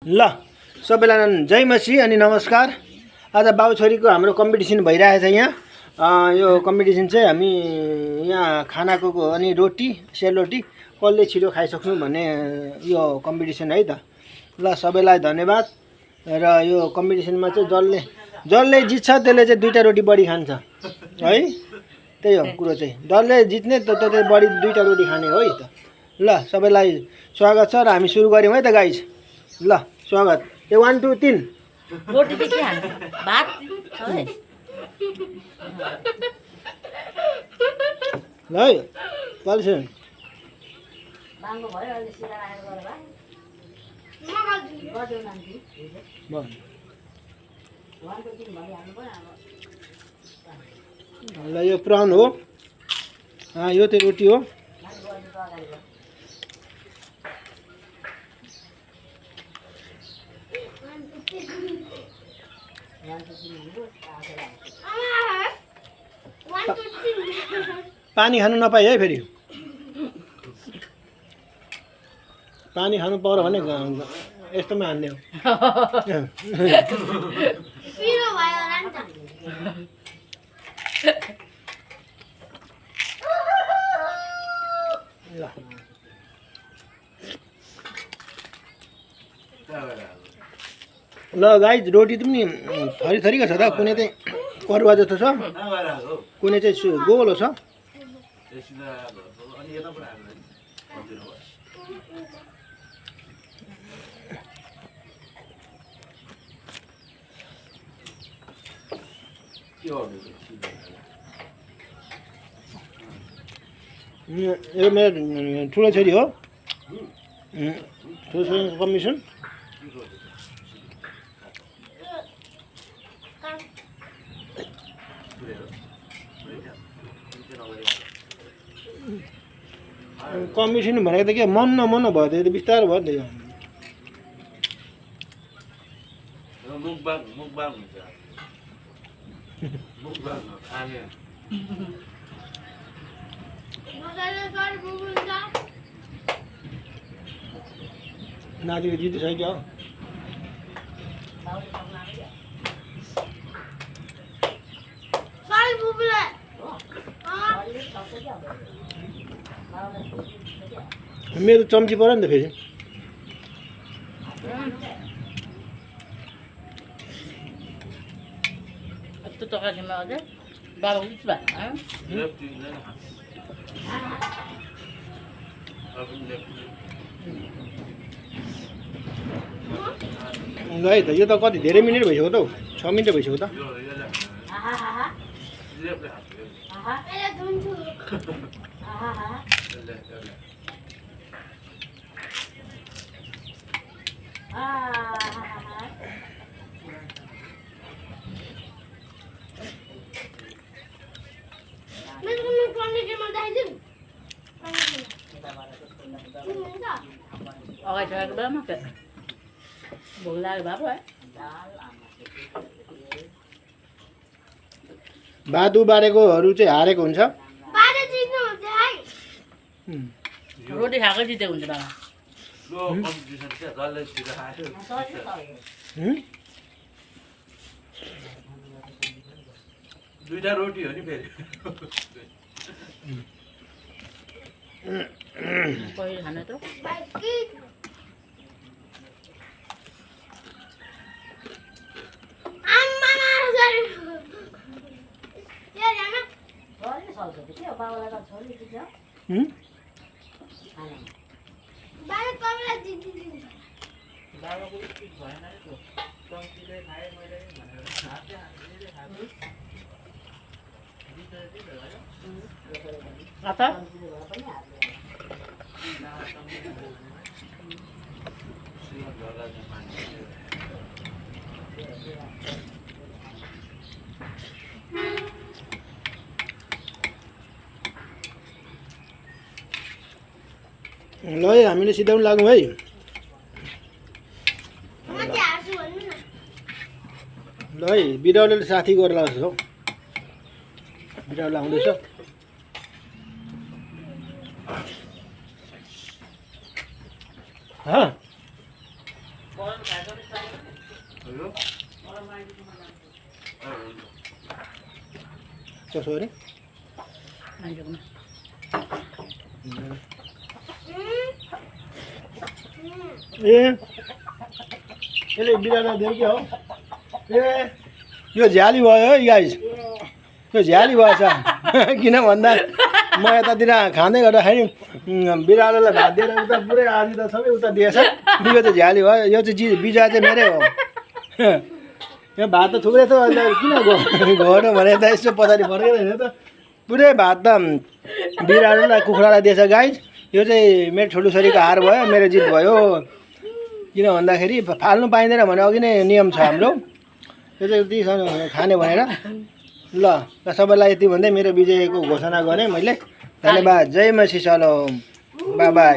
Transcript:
ल सबैलाई जय मसी अनि नमस्कार। आज बाउ छोरीको हाम्रो कम्पिटिसन भइरहेछ यहाँ। यो कम्पिटिसन चाहिँ हामी यहाँ खानाको अनि रोटी सेलरोटी कसले छिटो खाइसक्नु भन्ने यो कम्पिटिसन है त। ल सबैलाई धन्यवाद। र यो कम्पिटिसनमा चाहिँ जसले जित्छ त्यसले चाहिँ दुईटा रोटी बढी खान्छ है। त्यही हो कुरो चाहिँ, जसले जित्ने त्यसले बढी दुईटा रोटी खाने हो है त। ल सबैलाई स्वागत छ र हामी सुरु गऱ्यौँ है त गाइज। ल स्वागत। 1 2 3 रोटी के खान्छ? भात है। ल है चल्छ। बाङ्गो भयो अहिले सिधा राखेर गरे भए गर्दिउ नान्टी ल 1 2 3 भनिहाल्नु भयो अब। ल यो प्राउन हो, यो चाहिँ रोटी हो। पानी खानु नपाइ है फेरि। पानी खानु पर्यो भने यस्तोमा हान्ने हो। ल गाइज रोटी पनि थरी थरीका छ त। कुनै चाहिँ करुवा जस्तो छ, कुनै चाहिँ गोलो छ। यो मेरो ठुलो छोरी हो, ठुलो छोरीको कम्पिटिसन। कम्पिटिसन भनेको त के मन नमन भयो त बिस्तारो भयो नि त। मुखबाङ हुन्छ। मुखबाङ खाने नातिको जितिसक्यो। मेरो चम्ची पऱ्यो नि त फेरि। यस्तो तकारीमा अझै बाबा उस भयो ल है त। यो त कति धेरै मिनट भइसक्यो त हौ, 6 मिनट भइसक्यो त। अगाडि सकेको बेलामा भोक लाग्यो बाबु है। बादु बारेकोहरू चाहिँ हारेको हुन्छ। रोटी खाएकै जितेको हुन्छ बाबा। दुईटा रोटी हो नि फेरि। पहिले खाने त ल है हामीले सिधाउनु लाग्यौँ है। ल है बिराउले साथी गरेर लाग्छ हौ। बिराउले आउँदैछ। हेलो कसो अरे ए यसले बिरालो दियो क्या हो ए यो झ्याली भयो है गाइस यो झ्याली भएछ किन भन्दा म यतातिर खाँदै गर्दाखेरि बिरालोलाई भात दिएर उता पुरै आधी त सबै उता दिएछ यो चाहिँ झ्याली भयो यो चाहिँ बिजुवा चाहिँ मेरै हो यहाँ भात त थुप्रै थियो अन्त किन घोर्नु भने त यसो पछाडि फर्केर हेर्यो त पुरै भात त बिरालोलाई कुखुरालाई दिएछ गाइस यो चाहिँ मेरो ठुलो छोरीको हार भयो मेरो जित भयो किन भन्दाखेरि फाल्नु पाइँदैन भने अघि नै नियम छ हाम्रो यो चाहिँ यति खाने भनेर ल सबैलाई यति भन्दै मेरो विजयको घोषणा गरेँ मैले धन्यवाद जय मसी सलोम बाई बाई